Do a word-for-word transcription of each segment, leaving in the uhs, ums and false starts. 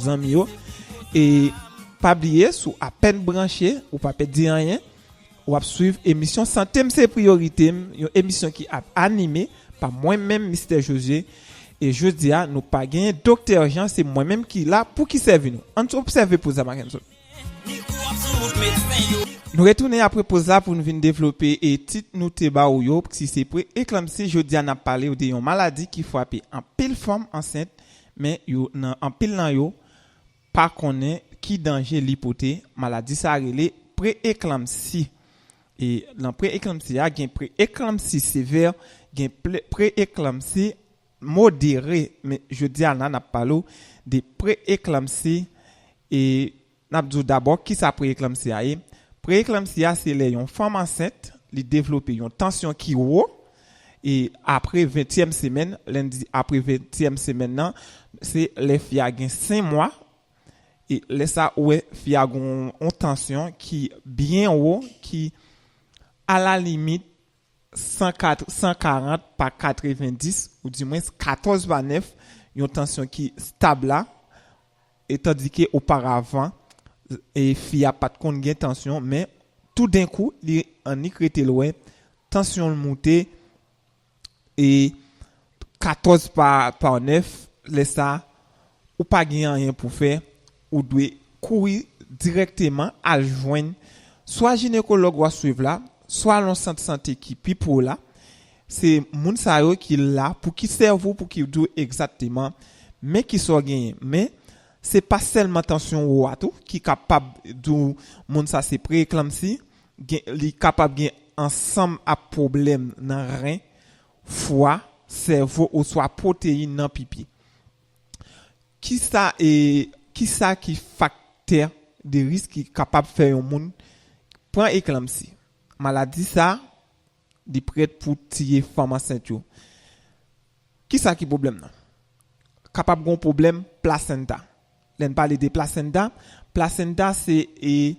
zanmi yo. E pa bliye, si w apèn branche, ou pa pèdi anyen, w ap swiv emisyon Sante m se priyorite m, yon emisyon ki ap anime pa mwen menm, Mistè Jozye. E jodi a, nou pa genyen Doktè Jan, se mwen menm ki la pou ki sèvi nou. Ann obsève poz la, Mackenson. Nou retounen apre poz la pou n vin devlope e tit nou te ba ou yo, ki se pre-eklanpsi. Jodi a, n ap pale w de yon maladi ki frape anpil fanm ansent, men yo, nan anpil nan yo pa konnen ki danje li pote. Maladi sa rele pre-eklanpsi. E nan pre-eklanpsi a, gen pre-eklanpsi sevè, gen pre-, pre-eklanpsi modere. Men jodi a la, n ap pale w de pre-eklanpsi. E n ap di w dabò kisa pre-eklanpsi a ye. Pre-eklanpsi a se lè yon fanm ansent, li devlope yon tansyon ki wo. E apre ventyèm semèn, lè n di apre ventyèm semèn nan, se lè fi a gen senk mwa. E lè sa, ou wè fi a gen yon, yon tansyon ki byen wo, ki alalimit san kat, san karant pa katrevenndis, ou dimwens katòz pa nèf, yon tansyon ki stab la. E tandike oparavan, e fi a pa t konn gen tansyon, men toudenkou, li annik rete lwen, tansyon l moute, e katòz pa, pa nèf, lè sa, ou pa gen anyen pou fè, ou dwe kouri dirèkteman al jwenn swa jinekològ w ap swiv la, swa al yon sant sante ki pi pre w la. Se moun sa yo ki la pou ki sèvi w, pou ki di w egzakteman men kisa w genyen. Men, se pa sèlman tansyon wo a tou ki kapab di w moun sa se pre-eklanpsi. Gen, li kapab gen ansanm ak pwoblèm nan ren, fwa, sèvo oswa pwoteyin nan pipi. Kisa, e, kisa ki faktè de risk ki kapab fè yon moun pran eklanpsi? Maladi sa, li prèt pou tiye fanm ansent yo. Kisa ki pwoblèm nan? Kapab gen yon pwoblèm plasenta. Lè n pale de plasenta, plasenta se, e,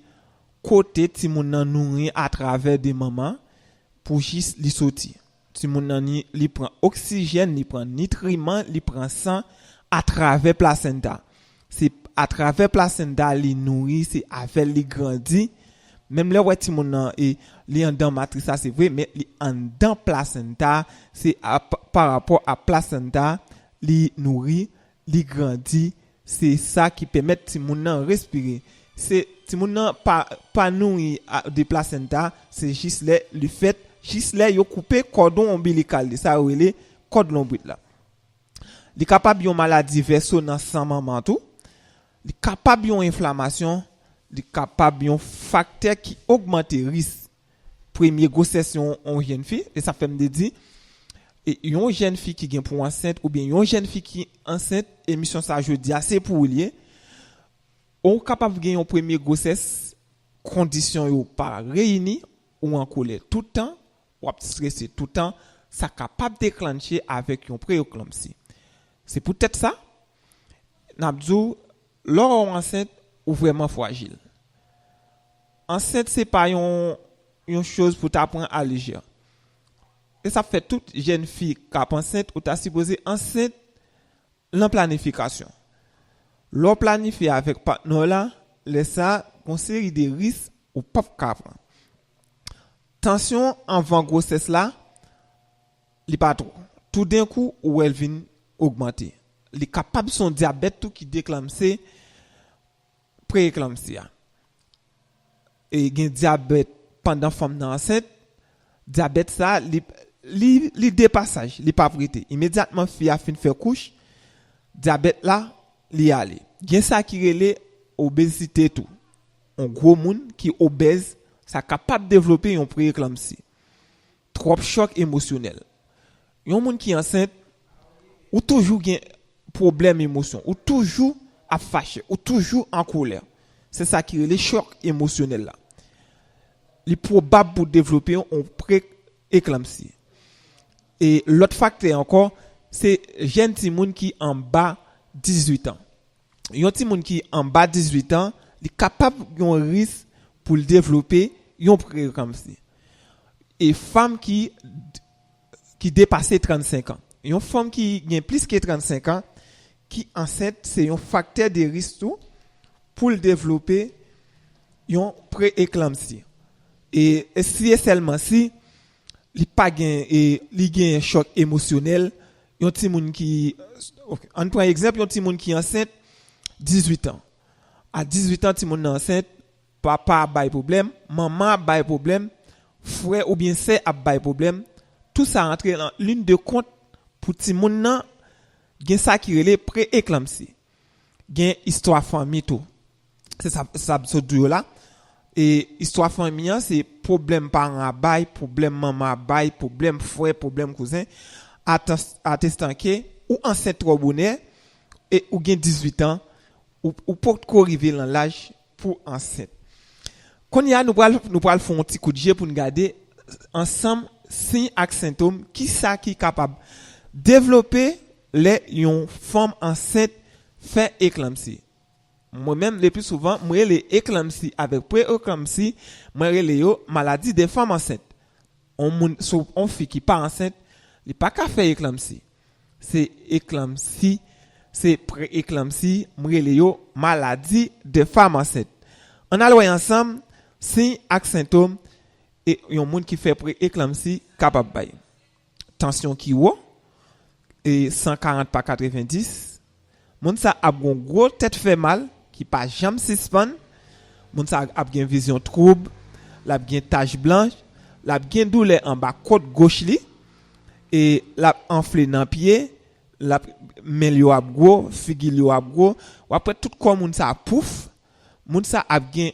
kote timoun nan nouri atravè de manman pou jis li soti. Timoun nan ni, li pran oksijèn, li pran nitriman, li pran san atravè plasenta. Se atravè plasenta li nouri, se avè l li grandi. Menm lè w wè timoun nan, e, li anndan matris la, se vre, men li anndan plasenta, se a, pa, pa rapò a plasenta, li nouri, li grandi, se sa ki pèmèt timoun nan respire. Se, timoun nan pa, pa nouri a, de plasenta, se jis lè li fèt, jis lè yo koupe kòdon onbilikal li, sa yo rele kòd lonbrit la. Li kapab yon maladi vèso nan san manman tou. Li kapab yon enflamasyon. Li kapab yon faktè ki ogmante risk premye gwosès yon, yon jèn fi. E sa fè m te di, e yon jèn fi ki gen pou ansent, oubyen yon jèn fi ki ansent, emisyon sa jodi a, se pou ou li ye. Ou kapab gen yon premye gwosès, kondisyon yo pa reyini, ou an kolè tout tan, w ap strese tout tan, sa kapab deklanche avèk yon pre-eklanpsi. Se poutèt sa, n ap di w, lè w ansent, ou vrèman frajil. Ansent, se pa yon, yon choz pou ta pran alejè. E sa fè tout jèn fi k ap ansent, ou ta sipoze ansent nan planifikasyon. Lè w planifye avèk patnè w la, lè sa, gon seri de risk ou p ap ka pran. Tansyon anvan gwosès la, li pa twò. Toudenkou, ou wè l vin ogmante. Li kapab se yon dyabèt tou ki deklanse pre-eklanpsi a. E gen dyabèt pandan fanm nan ansent, dyabèt sa, li, li, li de pasaj, li p ap rete. Imedyatman fi a fin fè kouch, dyabèt la, li ale. Gen sa ki rele obezite tou. Yon gwo moun ki obèz, sa kapab devlope yon pre-eklanpsi. Twòp chòk emosyonèl. Yon moun ki ansent, ou toujou gen pwoblèm emosyon, ou toujou ap fache, ou toujou an kolè. Se sa ki rele chòk emosyonèl la. Li pwobab pou devlope yon pre-eklanpsi. E lòt faktè ankò, se jèn timoun ki anba dizuit an. Yon timoun ki anba dizuit an, li kapab yon risk pou l devlope yon pre-eklanpsi. E fanm ki, ki depase trannsenk an. Yon fanm ki gen plis ke trannsenk an, ki ansent se yon faktè de risk tou pou l devlope yon pre-eklanmsi. E, e si e sèlman si li pa gen, e li gen chòk emosyonèl, yon timoun ki, ok, ann pran egzanp yon timoun ki ansent dizuit an. A dizuit an, timoun nan ansent, papa ap bay pwoblèm, manman ap bay pwoblèm, frè oubyen sè ap bay pwoblèm. Tou sa rantre nan ligne de compte pou timoun nan gen sa ki rele pre-eklanmsi. Gen istwa fanmi tou. Se sa, sa m sot di w la. E istwa fanmi an, se pwoblèm paran ap bay, pwoblèm manman ap bay, pwoblèm frè, pwoblèm kouzen. Atas-, atestan ke ou ansent twò bonè e ou gen dizuit an, ou, ou potko rive nan laj pou ansent. Kounye a, nou pral, nou pral fè yon ti kout je pou n gade ansanm siy ak sentòm, kisa ki kapab devlope lè yon fanm ansent fè eklanmsi. Mwen menm, le pli souvan, mwen rele eklanmsi avèk pre-eklanmsi, mwen rele yo maladie des femmes enceintes. On moun, sou on fi ki pa ansent, li pa ka fè eklanmsi. Se eklanmsi, se pre-eklanmsi, mwen rele yo maladie des femmes enceintes. Ann al wè ansanm, siy ak sentòm, e yon moun ki fè pre-eklanmsi kapab bay. Tansyon ki wo, e san karant pa katrevenndis. Moun sa ap gen gwo tèt fè mal ki pa janm sispann. Moun sa ap gen vizyon twoub, l ap gen tach blanch, l ap gen doulè anba kòt goch li, e l ap anfle nan pye, l ap, men l yo ap gwo, figi l yo ap gwo. W ap wè tout kò moun sa pouf. Moun sa ap gen,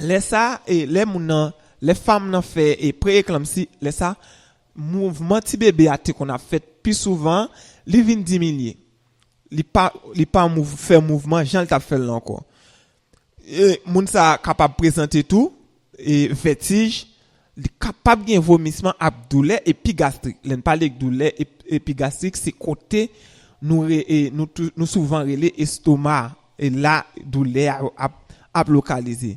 lè sa, e lè moun nan, lè fanm nan fè e pre-eklanmsi, lè sa, mouvman ti bebe a te konn ap fèt pi souvan, li vin diminye. Li pa, li pa mouv-, fè mouvman jan l t ap fè l la ankò. E moun sa kapab prezante tou e vètij, li kapab gen vomisman ak doulè epigastrik. Lè n pale doulè ep-, epigastrik, se kote nou re-, e nou tou-, nou souvan rele estoma, e la doulè a ap, ap lokalize.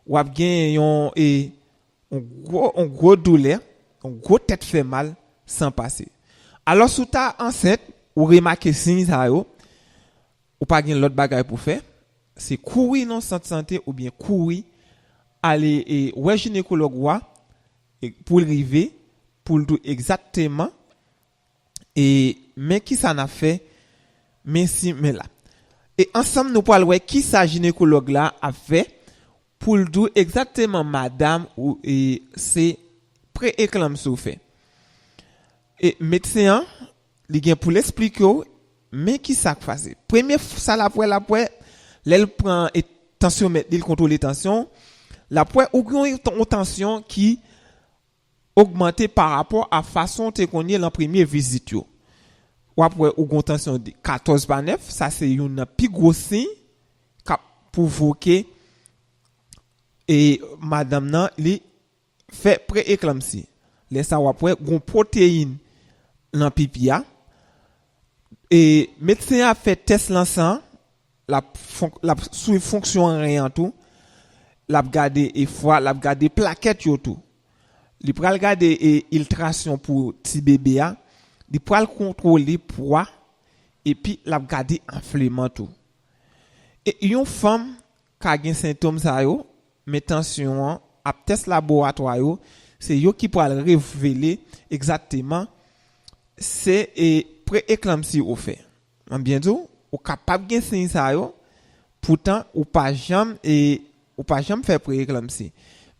W ap gen yon, e, yon gwo, yon gwo doulè, yon gwo tèt fè mal san pase. Alò, si w ta ansent, ou remake siy sa yo, ou pa gen lòt bagay pou fè, se kouri nan sant sante oubyen kouri ale, e, wè jinekològ ou a, e, pou l rive, pou l di w egzakteman, e, men kisa n ap fè, men si, men la. E ansanm, nou pral wè kisa jinekològ la ap fè pou l di w egzakteman, madanm, ou, e, se pre-eklanmsi w fè. E medsen an, li gen pou l esplike w, men kisa k pase. Premye f-, sa l ap wè, l ap wè, lè l pran, e, tansyonmèt li, l kontwole tansyon, l ap wè ou gen yon, yon tansyon ki ogmante pa rapò a fason w te konn ye nan premye vizit yo. W ap wè ou gen yon tansyon de katòz pa nèf, sa se youn nan pi gwo siy k ap pwovoke, e, madanm nan, li fè pre-eklanmsi. Lè sa, w ap wè gen pwoteyin nan pipi a. E medsen an ap fè tès nan san, l ap fon-, l ap swiv fonksyon ren an tou. L ap gade e fwa, l ap gade plakèt yo tou. Li pral gade e iltrasyon pou ti bebe a. Li pral kontwole pwa, epi l ap gade anfleman tou. E yon fanm ka gen sentòm sa yo, men tansyon an, ap tès laboratwa yo, se yo ki pral revele egzakteman se, e, pre-eklanmsi ou fè. Mwen byen di w, ou kapab gen siy sa yo, poutan ou pa janm, e, ou pa janm fè pre-eklanmsi.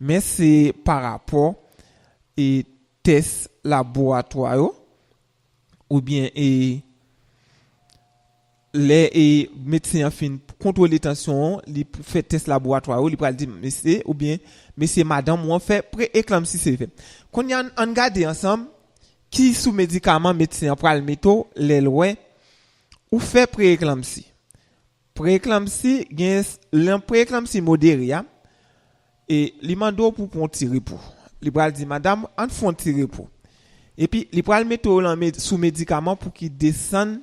Men se pa rapò, e, tès laboratwa yo, oubyen, e, lè, e, medsen an fin kontwole tansyon an, li p-, fè tès laboratwa yo, li pral di mesye oubyen mesye, madanm ou an fè pre-eklanmsi se fè. Kounye a, ann, ann gade ansanm ki sou medikaman medsen an pral mete w lè l wè ou fè pre-eklanmsi. Pre-eklanmsi, gen s-, lè pre-eklanmsi modere a, e li mande w pou pran yon ti repo. Li pral di, madanm, ann fè yon ti repo. Epi, li pral mete w lan med-, sou medikaman pou ki desann,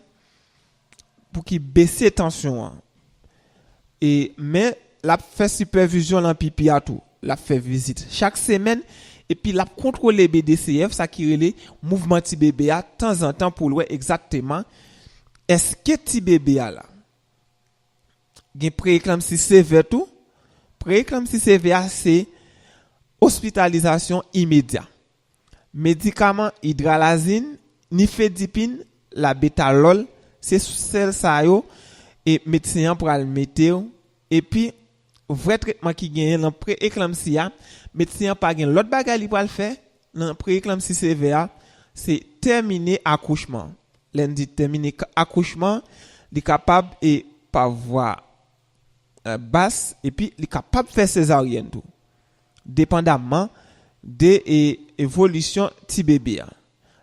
pou ki bese tansyon an. E, men, l ap fè sipèvizyon lan pipi a tou. L ap fè vizit chak semèn, epi l ap kontwole B D C F, sa ki rele mouvman ti bebe a, tanzantan pou l wè egzakteman Èske ti bebe a la gen pre-eklanpsi sevè tou? Pre-eklanpsi sevè a se ospitalizasyon imedya. Medikaman idralazin, nifedipin, labetalòl, se sèl sa yo e medsen an pral mete w. Epi, vrè tretman ki genyen nan pre-eklanpsi a, medsen an pa gen lòt bagay li pral fè nan pre-eklanpsi sevè a, se tèmine akouchman. Lè n di tèmine akouchman, li kapab e pa vwa bas, epi li kapab fè sezaryèn tou, depandamman de e, evolisyon ti bebe a.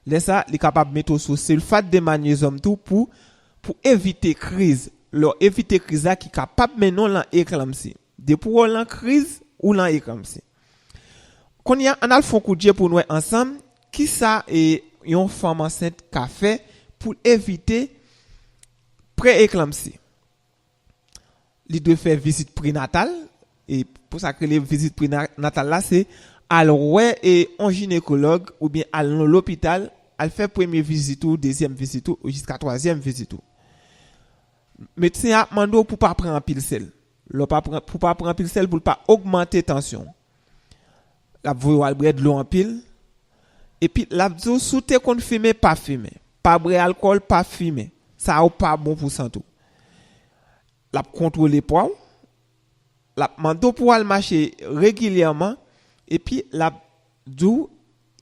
Lè sa, li kapab mete w sou silfat de manyezyòm tou pou, pou evite kriz. Lè w evite kriz la ki kapab mennen w lan eklanpsi. Depi w lan kriz, ou lan eklanpsi. Kounye a, ann al fè yon kout je pou n wè ansanm kisa e yon fanm ansent ka fè pou evite pre-eklanpsi. Li dwe fè vizit prenatal. E pou sa k rele vizit prenatal la, se al wè e yon jinekològ oubyen al nan lopital, al fè premye vizit ou, dezyèm vizit ou, ou jiska twazyèm vizit ou. Medsen an ap mande w pou pa pran anpil sèl. Lè w pa pran, pou pa pran anpil sèl, pou l pa ogmante tansyon w. L ap voye w al bwè dlo anpil. Epi l ap di w, si w te konn fimen, pa fimen. Pa bwè alkòl, pa fimen. Sa yo pa bon pou sante w. L ap kontwole pwa w. L ap mande w pou w al mache regilyèman. Epi l ap di w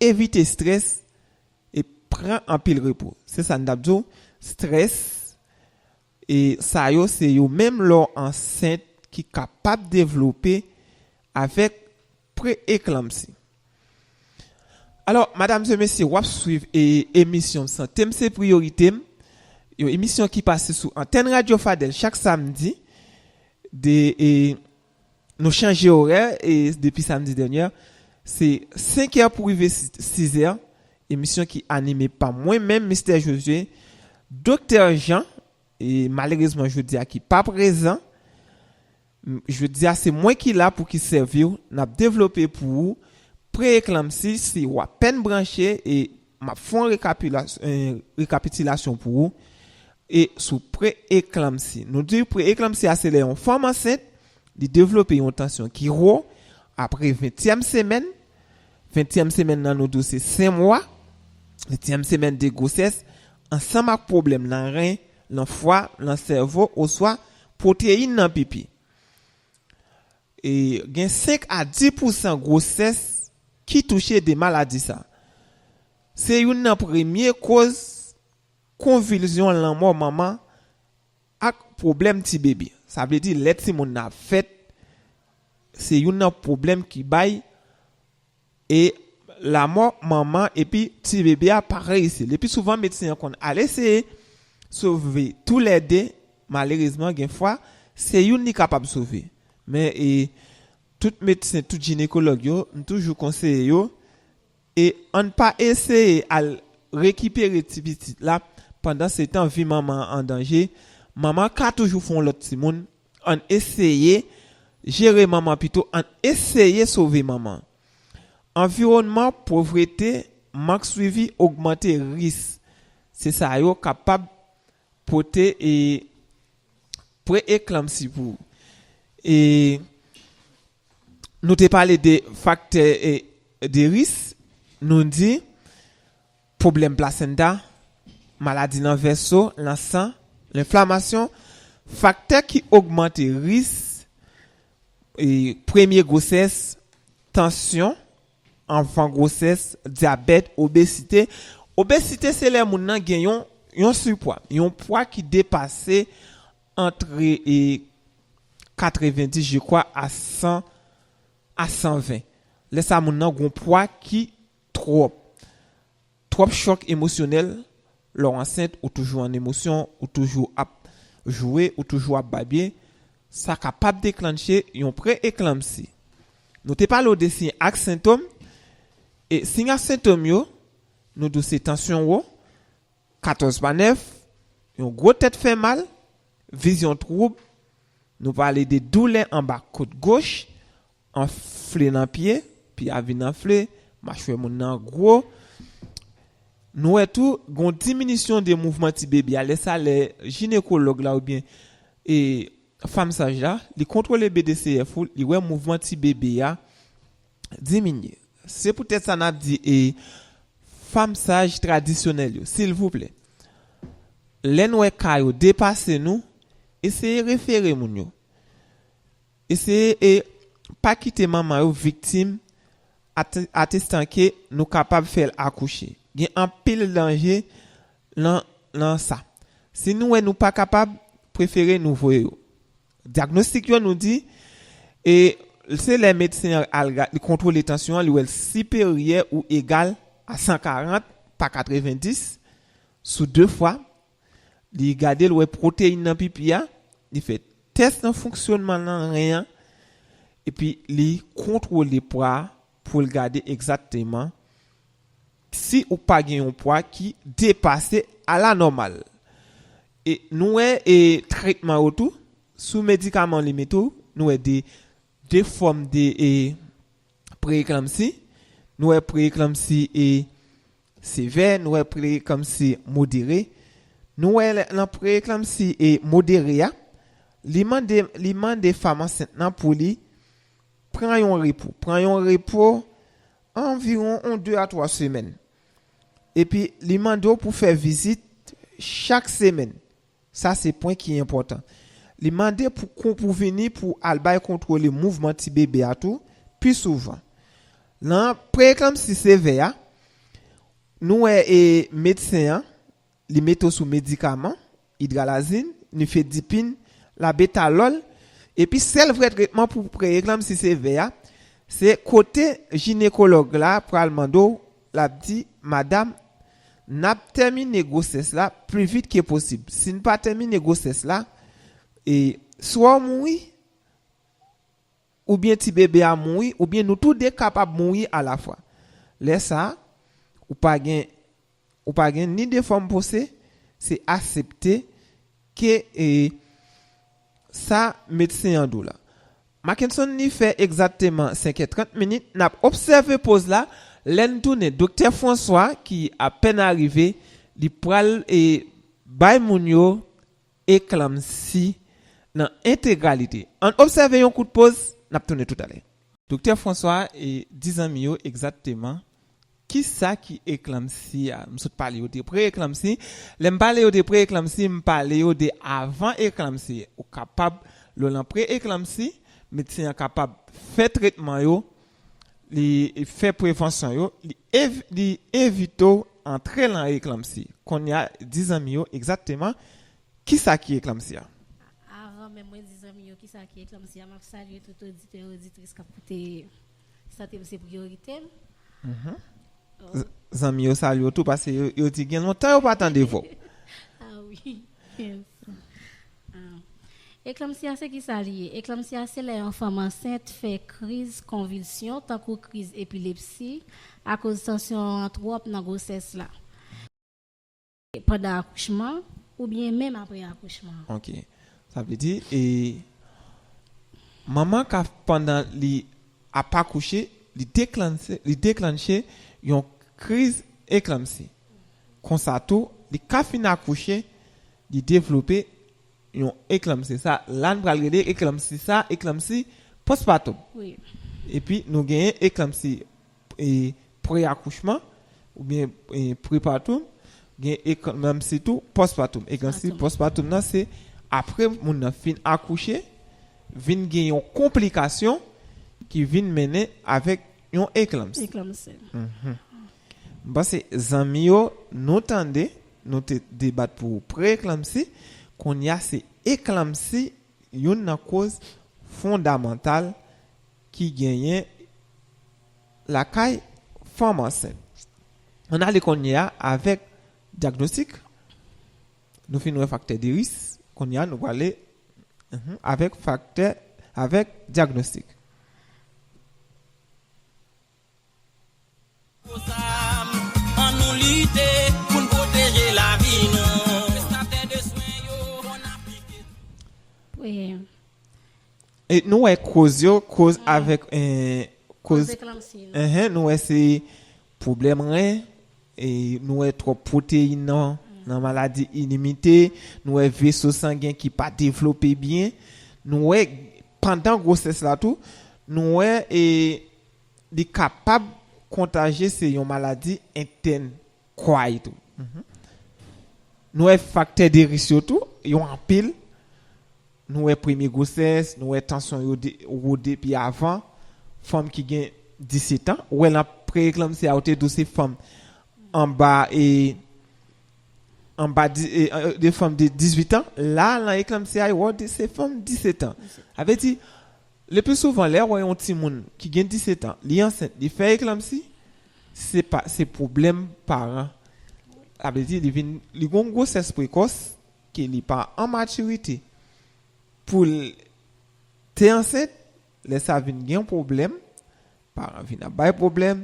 evite estrès e pran anpil repo. Se sa n t ap di w. Estrès, e sa yo se yo menm lè w ansent ki kapab devlope avèk pre-eklanpsi. Alò, madam e mesye, w ap swiv e, emisyon Sante m se priyorite m, yon emisyon ki pase sou antèn Radyo Fadèl chak samdi. De, e, nou chanje orè e depi samdi dènye, se senk è pou rive sis è. Emisyon ki anime pa mwen menm, Mistè Josué, Doktè Jean, e malerezman jodi a ki pa prezan. Jodi a se mwen ki la pou ki sèvi w. N ap devlope pou ou pre-eklanpsi si w apèn branche e m ap fè yon rekapitilasyon pou ou e sou pre-eklanpsi. Nou di pre-eklanpsi a se lè yon fanm ansent, li devlope yon tansyon ki wo apre ventyèm semèn. Ventyèm semèn nan nou di w se senk mwa. Ventyèm semèn de gwosès, ansanm ak pwoblèm nan ren, nan fwa, nan sèvo, oswa pwoteyin nan pipi. E gen senk a dis pousan gwosès ki touche de maladi sa. Se youn nan premye koz konvilzyon lanmò manman ak pwoblèm ti bebe. Sa vle di, lè timoun nan ap fèt, se youn nan pwoblèm ki bay e lanmò manman epi ti bebe a pa reyisi. Le pi souvan, medsen an konn al eseye sove toulède. Malerezman, gen fwa, se youn li kapab sove. Men, e, tout medsen, tout jinekològ yo, m toujou konseye yo, e ann pa eseye al rekipere ti pitit la pandan se tan vi manman an an danje. Manman ka toujou fè yon lòt timoun. Ann eseye jere manman pito, ann eseye sove manman. Anviwònman, povrete, mank swivi, ogmante ris. Se sa yo kapab pote e pre-eklanpsi pou ou. E nou te pale de faktè e de ris, nou di pwoblèm plasenta, maladi nan vèso, nan san, lenflamasyon, faktè ki ogmante ris, e premye gwosès, tansyon, anvan gwosès, dyabèt, obezite. Obezite se lè moun nan gen yon, yon sipwa, yon pwa ki depase antre e katrevendis, je kwa, a san, a san ven. Lè sa moun nan gon pwa ki twòp. Twòp chòk emosyonèl, lè w ansent, ou toujou an emosyon, ou toujou ap joure, ou toujou ap babye, sa kapab deklanche yon pre-eklanpsi. Nou te pale w de siy ak sentòm, e siy ak sentòm yo, nou di w se tansyon wo, katòz pa nèf, yon gwo tèt fè mal, vizyon twoub, nou pale de doulè anba kout goch, anfle nan pye, pye a vin anfle, machwè moun nan gwo, Nou wè tou, gon diminisyon de mouvman ti bebe a. Lè sa, lè jinekològ la oubyen e, fanmsaj la, li kontwole B D C F ou, li wè mouvman ti bebe a diminye. Se poutèt sa n ap di e, fanmsaj tradisyonèl yo, silvouplè, lè n wè ka yo depase nou, eseye refere moun yo. Eseye e pa kite manman yo viktim at- atestan ke nou kapab fè l akouche. Gen anpil danje nan, nan sa. Si nou wè nou pa kapab, prefere nou voye yo. Dyagnostik yo nou di, e se lè medsen an al ga- li kontwole tansyon an, li wè l siperyè ou egal a san karant pa katrevenndis sou de fwa, li gade l wè pwoteyin nan pipi a, li fè tès nan fonksyonman nan ren an, epi li kontwole pwa a pou l gade egzakteman si ou pa gen yon pwa ki depase alanòmal. E nou wè e tretman yo tou, sou medikaman li mete w, nou wè de, de fòm de e, preeklanmsi, nou wè preeklanmsi e sevè, nou wè preeklanmsi modere. Nou wè lè- nan preeklanmsi e modere a, li mande, li mande fanm ansent nan pou li pran yon repo. Pran yon repo anviwon yon de a twa semèn. Epi li mande w pou fè vizit chak semèn. Sa se pwen ki enpòtan. Li mande pou, pou vini pou al bay kontwole mouvman ti bebe a tou pi souvan. Nan preeklanmsi sevè a, nou wè e medsen an, li mete w sou medikaman, idralazin, nifedipin, labetalòl, epi sèl vrè tretman pou preeklanmsi sevè a, se kote jinekològ la pral mande w, l ap di, madanm, n ap tèmine gwosès la pi vit ke posib. Si n pa tèmine gwosès la, e swa w mouri, oubyen ti bebe a mouri, oubyen nou tou de kapab mouri alafwa. Lè sa a, ou pa gen, ou pa gen ni de fòm pose, se aksepte ke e, sa medsen an di w la. Mackenson li fè egzakteman senk è trant minit, n ap obsève poz la, lè n tounen, Doktè François, ki apèn arive, li pral e, bay moun yo eklanmsi nan entegralite. Ann obsève yon kout poz, n ap tounen toutalè. Doktè François, e, di zanmi yo egzakteman kisa ki eklanmsi a. M sot pale yo de pre-eklanmsi. Lè m pale yo de pre-eklanmsi, m pale yo de avan eklanmsi. Ou kapab, lè w lan pre-eklanmsi, medsen an kapab fè tretman yo, li fè prevansyon yo, li, ev, li evite w antre lan eklanmsi. Kounye a, di zanmi yo egzakteman kisa ki eklanmsi a. Avan menm mwen di zanmi yo kisa ki eklanmsi a, m ap salye tout oditè, oditris k ap koute Sante m se priyorite m. Mhm. Oh. Z- Zanmi yo salye w tou, paske yo, yo di gen lontan yo pa tande vwa w. Ah wi. Yes. Ah. Eklanmsi a se ki sa li ye? Eklanmsi a se lè yon fanm ansent fè kriz konvilsyon, tankou kriz epilepsi, akoz tansyon an twòp nan gwosès la. Pandan akouchman oubyen menm apre akouchman. Ok. Sa vle di, e, manman ka, pandan li ap akouche, li deklanche, li deklanche yon kriz eklanmsi. Konsa tou, li ka fin akouche, li devlope yon eklanmsi. Sa, la n pral rele eklanmsi sa, eklanmsi postpartum. Wi. Epi nou genyen eklanmsi, e, pre-akouchman, oubyen, e, prepartum, gen eklanmsi tou postpartum. Eklanmsi postpartum nan, se apre moun nan fin akouche, vin gen yon konplikasyon ki vin mennen avèk yon eklanmsi. Eklanmsi. Mhm. M panse zanmi yo, nou tande, nou te debat pou pre-eklanmsi, kounye a se eklanmsi youn nan koz fondamantal ki genyen lakay fanm ansent. Ann ale kounye a avèk dyagnostik. Nou fin wè faktè de risk. Kounye a nou prale, mhm, avèk faktè, avèk dyagnostik. Ann nou lite pou n pwoteje lavi nou. Prestatè de swen yo, fò n aplike. Wi. E nou wè koz yo, koz avèk, eh, koz, koz eklanmsi, non? Enhen, nou wè se pwoblèm ren, E nou wè twòp pwoteyin nan, nan maladi ilimite, nou wè veso sangen ki pa devlope byen, nou wè pandan gwosès la tou, nou wè e li kapab kontaje, se yon maladi entèn kò a tou. Nou wè faktè de risk yo tou, yo anpil. Nou wè premye gwosès, nou wè tansyon yo de, wo depi avan. Fanm ki gen disèt an, ou wè nan pre-eklanmsi a, ou te di w se fanm anba e anba di, e, e, de fanm de dizuit an. La, nan eklanmsi a, ou wè se fanm disèt an. Sa vle di, le pli souvan, lè ou wè yon timoun ki gen disèt an, li ansent, li fè eklanmsi, se pa, se pwoblèm paran. Sa vle di, li vin, li gon gwosès prekòs, ke li pa an matirite pou l te ansent, lè sa vin gen pwoblèm, paran vin ap bay pwoblèm,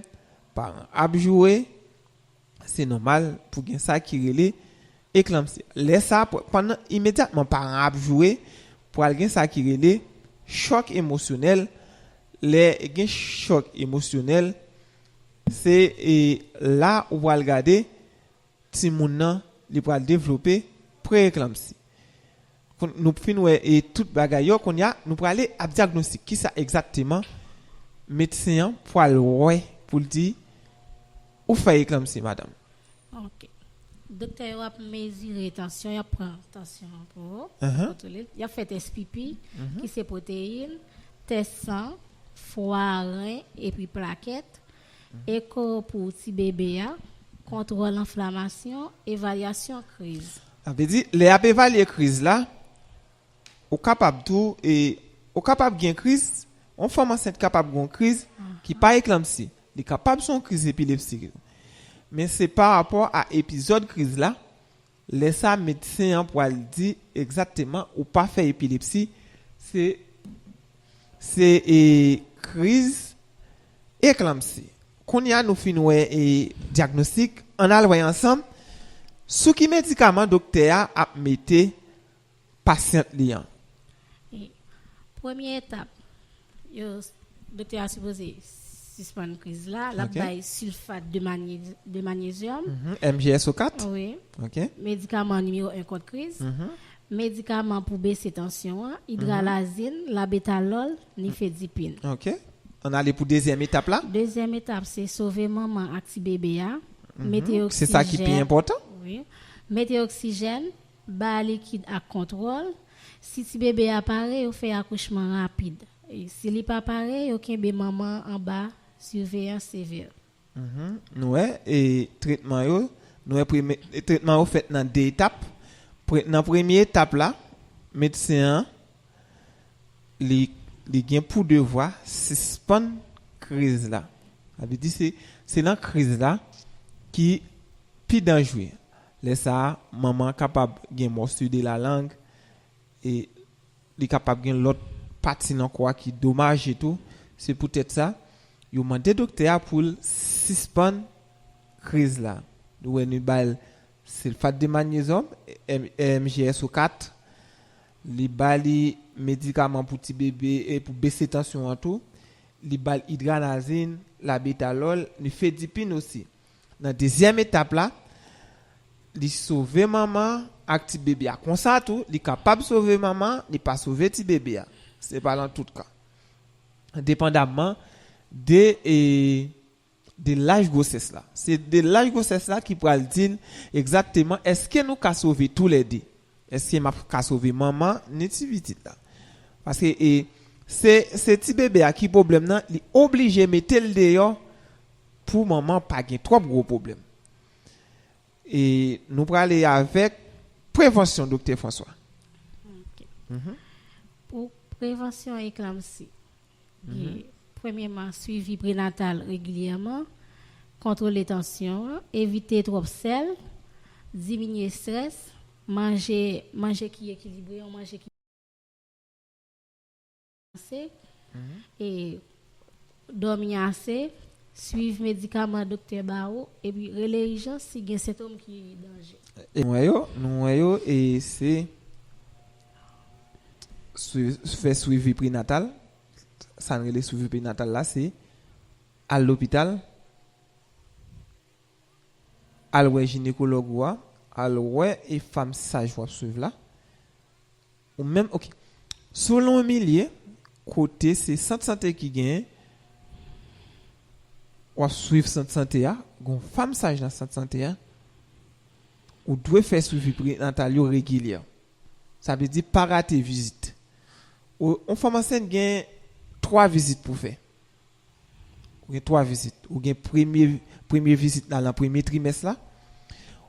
paran ap joure, se nòmal pou gen sa ki rele eklanmsi. Lè sa, p-, pandan imedyatman paran ap joure, pral gen sa ki rele chòk emosyonèl. Lè gen chòk emosyonèl, se, e, la ou pral gade timoun nan, li pral devlope pre-eklanmsi. Kon-, nou fin wè e tout bagay yo, kounye a, nou prale ap dyagnostik. Kisa egzakteman medsen an pral wè pou l di, ou fè eklanmsi, madanm? Ok. Doktè yo ap mezire tansyon, y ap pran tansyon an pou ou, Ahan. kontwole l. Y ap fè tès pipi, Mhm. ki se pwoteyin, tès san, fwa, ren, epi plakèt, eko pou ti bebe a, kontwòl enflamasyon, evalyasyon kriz. Sa vle di, lè y ap evalye kriz la, ou kapab tou, e, ou kapab gen kriz, yon fanm ansent kapab gen yon kriz ki pa eklanmsi. Li kapab se yon kriz epilepsi. Men se pa rapò a epizòd kriz la, lè sa medsen an pral di egzakteman ou pa fè epilepsi, se, se, e, kriz eklanmsi. Kounye a nou fin wè e dyagnostik, ann al wè ansanm sou ki medikaman doktè a ap mete pasyant li an. E premye etap, yo, doktè a sipoze sispann kriz la, l ap Ok. bay silfat de manye-, de manyezyòm. Mhm. M G S O kat? Wi. Ok. Medikaman nimewo en kont kriz. Mhm. Medikaman pou bese tansyon an, idralazin, labetalòl, nifedipin. Ok. Ann ale pou dezyèm etap la. Dezyèm etap, se sove manman ak ti bebe a. Mhm. Mete Se sa ki pi oksijèn. enpòtan. Wi. Mete oksijèn, ba likid ak kontwòl. Si ti bebe a pare, yo fè akouchman rapid. E si li pa pare, yo kenbe manman anba siveyans sevè. Mhm. Nou wè, e tretman yo, nou wè premye, e tretman yo fèt nan de etap. Pre-, nan premye etap la, medsen an, li, li gen pou devwa sispann kriz la. Sa vle di se, se nan kriz la ki pi danjre. Lè sa a, manman an kapab gen morsure de la langue, e li kapab gen lòt pati nan kò a ki domaje tou. Se poutèt sa, yo mande doktè a pou l sispann kriz la. Nou wè, nou ba l silfat de manyezyòm, M-, M G S O kat. Li ba li medikaman pou ti bebe e pou bese tansyon an tou. Li ba l idralazin, labetalòl, nifedipin osi. Nan dezyèm etap la, li sove manman ak ti bebe a. Konsa tou, li kapab sove manman, li pa sove ti bebe a. Se pa nan tout ka. Depandamman de, e, de laj gwosès la. Se de laj gwosès la ki pral di n egzakteman èske nou ka sove toulède. Èske m ap ka sove manman ni ti pitit la? Paske, e, se, se ti bebe a ki pwoblèm nan, li oblije mete l deyò pou manman pa gen twòp gwo pwoblèm. E nou prale avèk prevansyon, Doktè François. Ok. Mhm. Pou prevansyon eklanmsi, Mhm. e, premyèman, swivi prenatal regilyèman, kontwole tansyon an, evite twòp sèl, diminye estrès, manje, manje ki ekilibre, yon manje ki ase, Mhm. e dòmi ase, swiv medikaman doktè ba ou, epi rele ijans si gen sentòm ki danje. E nou wè yo, nou wè yo, e se swi-, fè swivi prenatal. Sa n rele swivi prenatal la, se al lopital, al wè jinekològ ou a, al wè e fanm saj w ap swiv la. Ou menm, ok. Si w nan yon milye kote se sant sante ki genyen, w ap swiv sant sante a, gen yon fanm saj nan sant sante a, ou dwe fè swivi prinatal yo regilyè. Sa vle di pa rate vizit. Ou, yon fanm ansent gen twa vizit pou fè. Ou gen twa vizit. Ou gen premye, premye vizit la nan premye trimès la.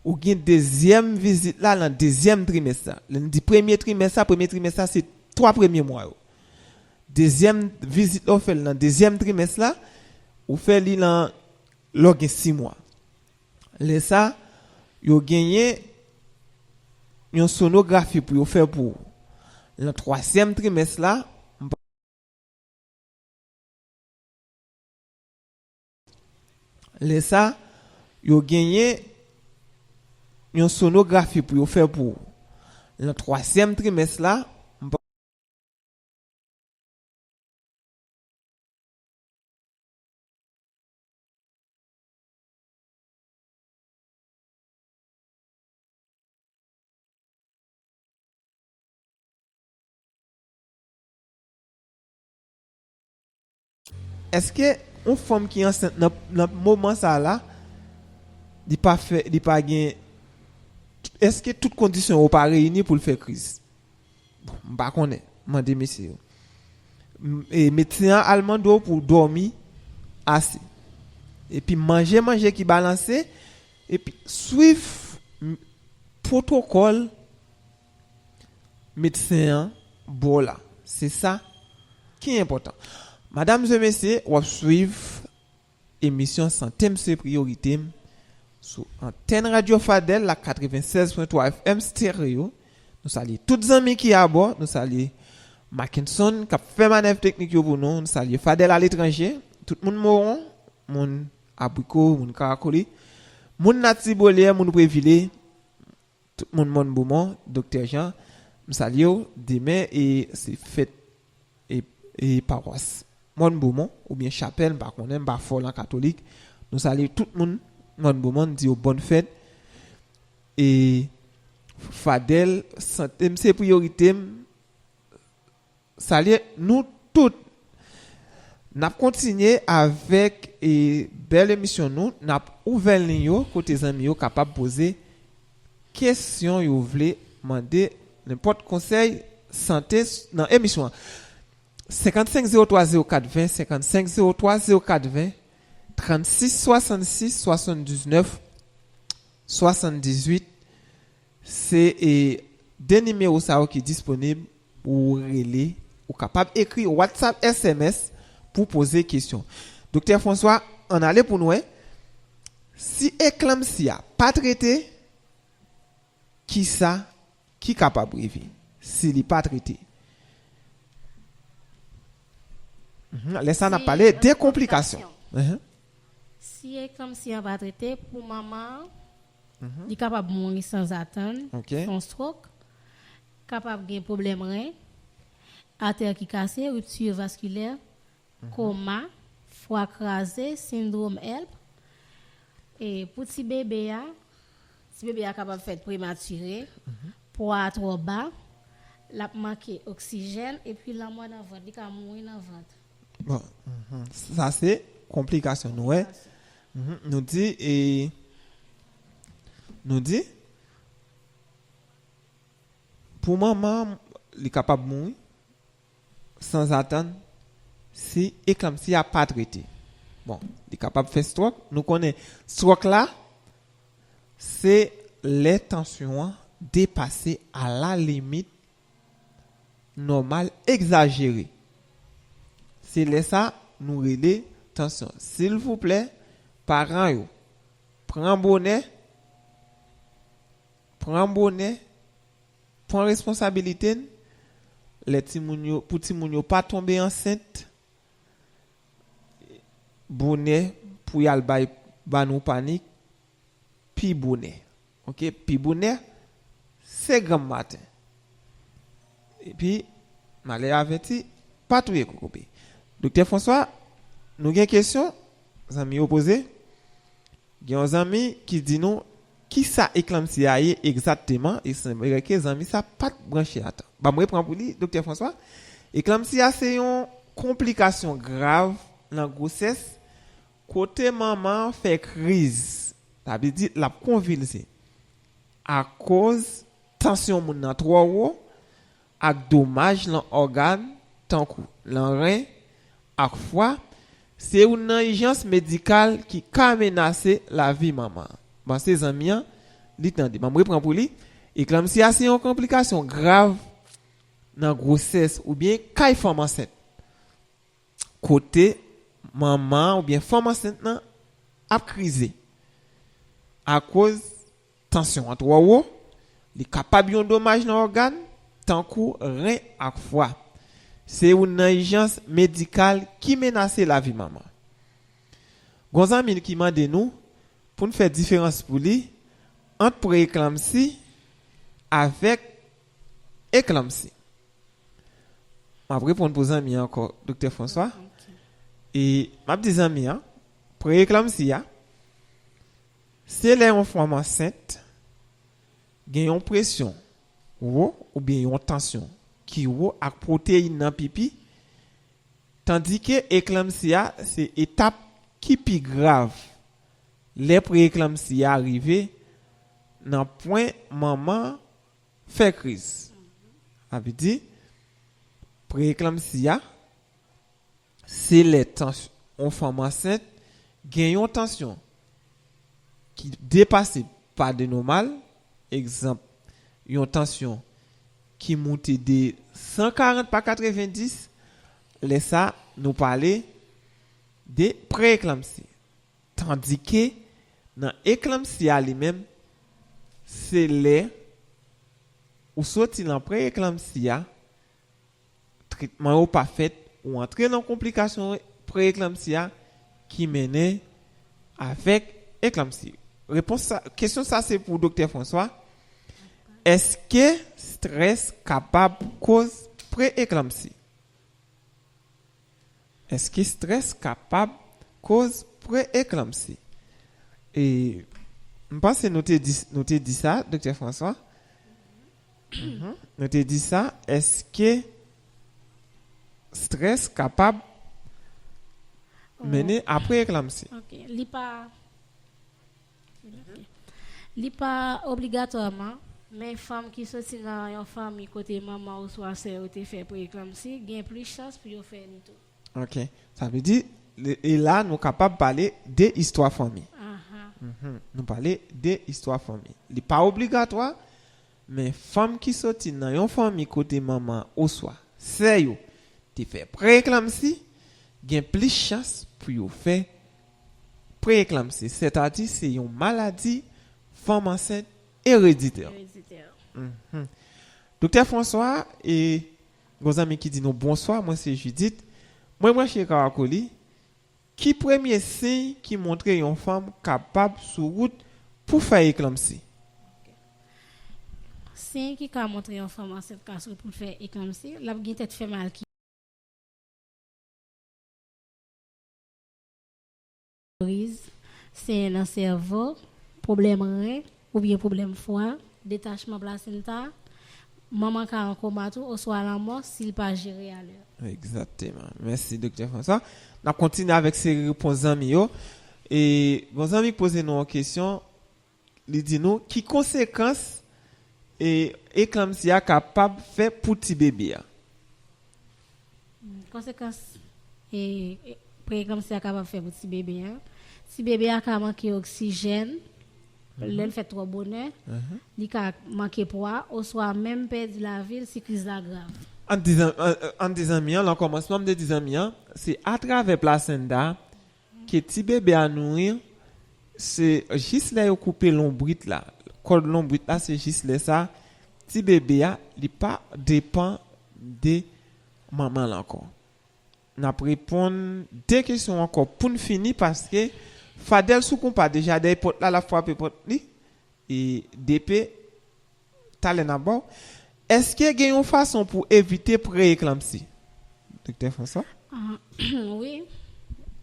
Ou gen dezyèm vizit la nan dezyèm trimès la. Lè n di premye trimès la, premye trimès la se twa premye mwa yo. Dezyèm vizit la ou fè l nan dezyèm trimès la, ou fè li nan lè w gen sis mwa. Lè sa, yo genyen yon sonografi pou yo fè pou ou. Nan twazyèm trimès la, m pa- Lè sa, yo genyen yon sonografi pou yo fè pou ou. Nan twazyèm trimès la, m pa- Èske yon fanm ki ansent nan, nan moman sa la, li pa fè, li pa gen, èske tout kondisyon yo pa reyini pou l fè kriz? Bon, m pa konnen. Mande mesye yo. M- E medsen an al mande w pou w dòmi ase. Epi manje manje ki balanse. Epi swiv m- pwotokòl medsen an ba w la. Se sa ki enpòtan. Madam e mesye, w ap swiv emisyon Sante m se priyorite m sou antèn Radyo Fadèl la, katrevensèz pwen twa F M stereo. Nou salye tout zanmi ki abò. Nou salye Mackenson k ap fè manèv teknik yo pou nou. Nou salye Fadèl aletranje. Tout moun Mawon, moun Abriko, moun Karakoli, moun Natibolyè, moun Previle, tout moun Mòn Boumon, Doktè Jan, m salye w. Demen e se fèt e, e pawas Mòn Boumon oubyen chapèl, m pa konnen, m pa fò nan katolik. Nou salye tout moun Mòn Boumon, n di yo bòn fèt. E Fadèl, sante m se priyorite m. Salye nou tout. N ap kontinye avèk e, bèl emisyon nou. N ap ouvè liy yo kote zanmi yo kapab poze kesyon yo vle, mande nenpòt konsèy sante s- nan emisyon an. Senkannsenk zewo twa zewo kat ven, senkannsenk zewo twa zewo kat ven, trannsis swasannsis swasanndiznèf swasanndizuit. Se e, de nimewo sa yo ki disponib pou w rele. Ou kapab ekri WhatsApp, S M S pou poze kesyon. Doktè François, ann ale pou n wè. Si eklanmsi a pa trete, kisa ki kapab rive si li pa trete? Mhm, lè sa n ap pale de konplikasyon. Mhm. Si eklanmsi an pa trete, pou manman an, li kapab mouri sanzatann, se yon strok, kapab gen pwoblèm ren, atè ki kase, ripti vaskilè, koma, fwa kraze, sendwòm HELLP. E pou ti bebe a, ti bebe a kapab fèt prematire, pwa a twò ba, l ap manke oksijèn, epi lanmò nan vant, li ka mouri nan vant. Bon, mhm. Sa se konplikasyon nou wè. Mhm. Nou di, e, nou di, pou manman, li kapab mouri sanzatann si eklanmsi a pa trete. Bon, li kapab fè strok. Nou konnen strok la, se lè tansyon an depase a la limit nòmal egzajere. Se lè sa nou rele tansyon. Silvouplè, paran yo, pran bonè, pran bonè, pran responsabilite n, lè timoun yo, pou timoun yo pa tonbe ansent bonè, pou y al bay, ba nou panik pi bonè. Oke, pi bonè, se granm maten. Epi, malè avèti, pa touye kokobe. Doktè François, nou gen kesyon, zanmi yo poze. Gen yon zanmi ki di nou, Kisa eklanmsi a ye egzakteman? E sanble ke zanmi sa pa t branche atan. Ban m repran pou li, Doktè François. Eklanmsi a se yon konplikasyon grav nan gwosès kote manman an fè kriz. Sa vle di l ap konvilse akoz tansyon moun nan twò wo ak domaj nan ògàn tankou nan ren ak fwa, se youn nan ijans medikal ki ka menase lavi manman an. Panse zanmi an, li tande. Ban m repran pou li. Eklanmsi a se yon konplikasyon grav nan gwosès oubyen kay fanm ansent, kote manman an oubyen fanm ansent nan ap krize akoz tansyon an twò wo, li kapab yon domaj nan ògàn, tankou ren ak fwa. Se youn nan ijans medikal ki menase lavi manman. Gon zanmi ki mande nou pou n fè diferans pou li ant pre-eklanmsi avèk eklanmsi. M ap reponn pou zanmi an ankò, Doktè François. E m ap di zanmi an, pre-eklanmsi a, se lè yon fanm ansent gen yon presyon wo oubyen yon tansyon ki wo ak pwoteyin nan pipi, tandike eklanmsi a se etap ki pi grav lè pre-eklanmsi a rive nan pwen manman fè kriz. Sa vle di, pre-eklanmsi a, se lè tans- yon fanm ansent gen yon tansyon ki depase pa de nòmal, egzanp, yon tansyon ki moute de san karant pa katrevenndis, lè sa, nou pale de pre-eklanmsi. Tandike, nan eklanmsi a li menm, se lè ou soti nan pre-eklanmsi a, tretman yo pa fèt, ou antre nan konplikasyon pre-eklanmsi a ki mennen avèk eklanmsi. Repons sa, kesyon sa se pou Doktè François. Èske strès kapab koz pre-eklanmsi? Èske strès kapab koz pre-eklanmsi? E m panse nou te di, nou te di sa, Doktè François. Mhm. Nou te di sa, èske strès kapab mennen a pre-eklanmsi? Ok, li pa, li pa obligatwaman, men fanm ki soti nan yon fanmi kote manman oswa sè yo te fè pre-eklanmsi, gen plis chans pou yo fè li tou. Ok. Sa vle di, e la, nou kapab pale de istwa fanmi. Mhm. Nou pale de istwa fanmi. Li pa obligatwa, men fanm ki soti nan yon fanmi kote manman oswa sè yo te fè pre-eklanmsi, gen plis chans pou yo fè pre-eklanmsi. Sètadi, se yon maladi fanm ansent ereditè. Ereditè. Mhm. Doktè François, e gon zanmi ki di nou, "Bonswa, mwen se Judith. Mwen branche Karakoli. Ki premye siy ki montre yon fanm kapab sou wout pou fè eklanmsi?" Siy ki ka montre yon fanm ansent ka sou wout pou l fè eklanmsi, l ap gen tèt fè mal ki riz, senyen nan sèvo, pwoblèm ren oubyen pwoblèm fwa, detachman plasenta, manman ka an koma tou, oswa lanmò si l pa jere alè. Egzakteman. Mèsi, Doktè François. N ap kontinye avèk seri repons zanmi yo. E, bon, zanmi poze nou yon kesyon. Li di nou, ki konsekans, e, eklanmsi a kapab fè pou ti bebe a? Konsekans, e, e, pre-eklanmsi a kapab fè pou ti bebe a. Ti bebe a ka manke oksijèn, lè l fèt twò bonè, li ka manke pwa, oswa menm pèdi lavi l si kriz la grav. Ann di zan-, an, an, ann di zanmi an, lan kòmansman, m te di zanmi an, se atravè plasenta ke ti bebe a nouri, se jis lè yo koupe lonbrit la, kòd lonbrit la, se jis lè sa, ti bebe a, li pa depann de manman l ankò. N ap reponn de kesyon ankò pou n fini, paske Fadèl sou konpa deja dèyè pòt la, l ap frape pòt li. E D P, talè n ap ba w. Èske gen yon fason pou evite pre-eklanmsi? Doktè François? Ah, wi.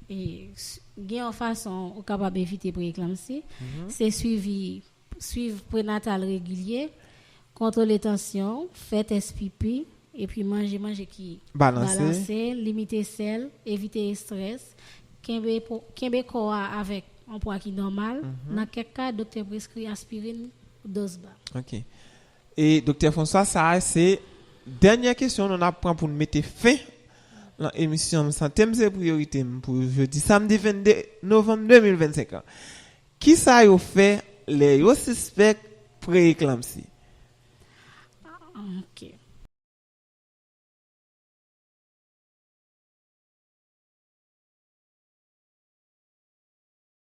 E, s-, gen yon fason ou kapab evite pre-eklanmsi. Se swivi Swiv prenatal regilye, kontwole tansyon, fè tès pipi, epi manje manje ki Balanse. balanse, limite sèl, evite estrès, kenbe po- kenbe kò a avèk yon pwa ki nòmal. Nan kèk ka, doktè preskri aspirin dòz ba. Ok. E Doktè François, sa a se dènyè kesyon nou ap pran pou n mete fen nan emisyon Sante m se priyorite m pou jodi samdi vennde novanm de mil vennsenk an. Kisa yo fè lè yo sispèk pre-eklanpsi? Ok.